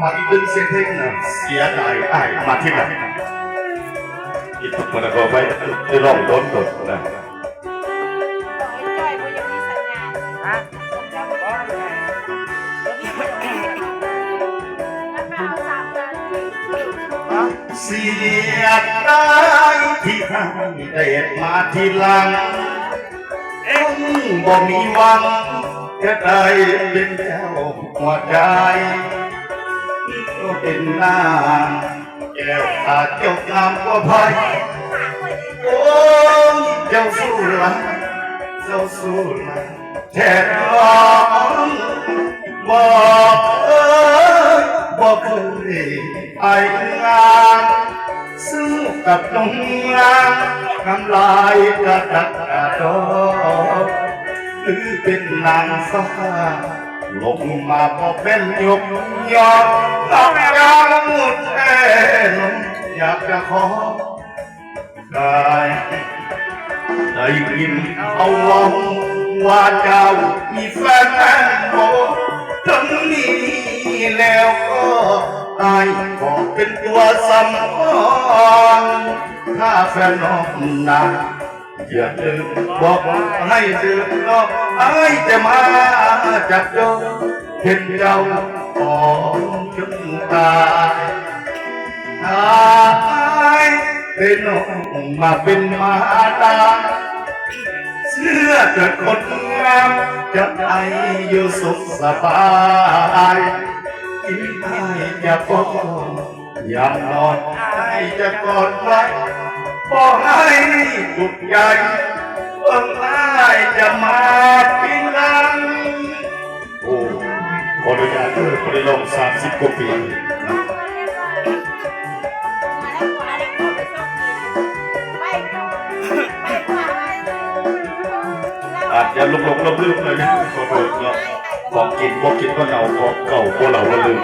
ອີກໜຶ່ງເສຍງເພງນະ ເສຍດາຍອ້າຍມາທີຫຼັງ. ອີກທຸກຄົນກໍໄປໄດ້ຮ້ອງໂດນໆນະ. ເສຍດາຍທີ່ອ້າຍໄດ້ມາທີຫຼັງ ຄົງບໍ່ມີຫວັງຈະໄດ້ເປັນເຈົ້າຫົວໃຈ ກໍເປັນນາງແກ້ວຕາເຈົ້າງາມກວ່າໃຜ. ໂອ້ຍ ເຈົ້າສູ້ຫຼາຍ ເຈົ້າສູ້ຫຼາຍ ແທ້ນ້ອງ ບໍ່ເຄີຍ ບໍ່ເຄີຍອາຍງານ ສູ້ກັບນົງງາມ ນ້ຳລາຍກະດັກກະດໍ ຫຼືເປັນນາງຟ້າ ລົງມາບໍ່ແມ່ນຍົກຍ້ອງ ນອກຈາກໜູແທ້ ນ້ອງຢາກຈະຂໍ ໄດ້ ໄດ້ຍິນເຂົາເວົ້າວ່າເຈົ້າມີແຟນແມ່ນບໍ່? ເຖິງມີແລ້ວກໍ ອ້າຍຂໍເປັນຕົວສຳຮອງ ຖ້າແຟນນ້ອງນາ ຢ່າລືມ ບອກໃຫ້ລືມນ້ອງ ອ້າຍຈະມາຈັບໂຈ ເປັນເຈົ້າຂອງຈົນຕາຍ. ອ້າຍໄດ້ນ້ອງມາເປັນມາດາ ເຊື້ອເກີດຄົນງາມ ຈະໃຫ້ຢູ່ສຸກສະບາຍ ກິນອ້າຍຈະປ້ອນ ຍາມນອນອ້າຍຈະກອດໄວ້ ບໍ່ໃຫ້ທຸກໃຈ ເບິ່ງອ້າຍຈະມາທີຫຼັງ. ໂອ້ ຂໍອະນຸຍາດເດີ ບໍ່ໄດ້ຮ້ອງສາມສິບກວ່າປີ ອາດຈະຫຼົງໆລືມໆໜ້ອຍໜຶ່ງ ຂໍໂທດເນາະ ຂອງກິນບໍ່ກິນບໍ່ເນົ່າ ຂອງເກົ່າບໍ່ເລົ່າບໍ່ລືມ.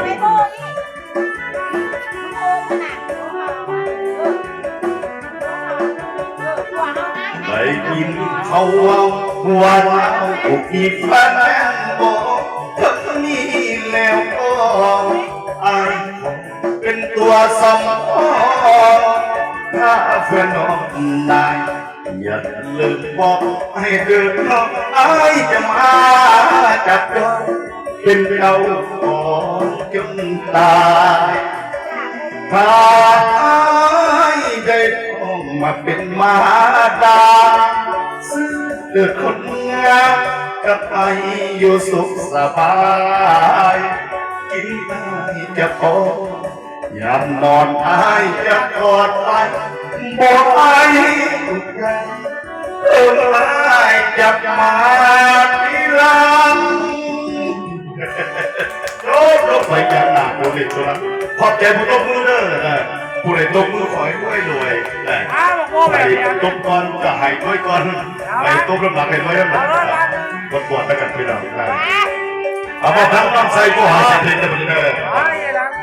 ໄດ້ຍິນເຂົາເວົ້າວ່າເຈົ້າມີແຟນແມ່ນບໍ່? ເຖິງມີແລ້ວກໍອ້າຍຂໍເປັນຕົວສຳຮອງ ຖ້າເພື່ອນນ້ອງນາຍ ຢ່າລືມບອກໃຫ້ເດີນ້ອງ ອ້າຍຈະມາຈັບເຈົ້າ ເປັນເຈົ້າຂອງຈົນຕາຍ. ຖ້າອ້າຍໄດ້ນ້ອງມາເປັນມາດາ ຊື້ເກີດຄົນງາມ ກັບອ້າຍຢູ່ສຸກສະບາຍ ກິນອ້າຍຈະປ້ອນ ຍາມນອນອ້າຍຈະກອດໄວ້ ບໍ່ອ້າຍທຸກໃຈ ເອີ ອ້າຍຈະມາທີຫຼັງ. ໂອ້ ລົງໄປຢ່າງໜ້າໂອເລໂຊລະ ຂອບໃຈຜູ້ຕົບມືເດີ ເອີ ຜູ້ໃດຕົບມືຂໍໃຫ້ລວຍໆ ເອີ ໃຜຕົບກ່ອນກໍໃຫ້ລວຍກ່ອນ ໃຜຕົບນຳຫຼັງໃຫ້ລວຍນຳຫຼັງ ເອີ ປວດໆນຳກັນພີ່ນ້ອງ ເອີ ເອົາມາທາງນ້ອງໄຊໂກຫາເສດເພງເດີ ເອີ.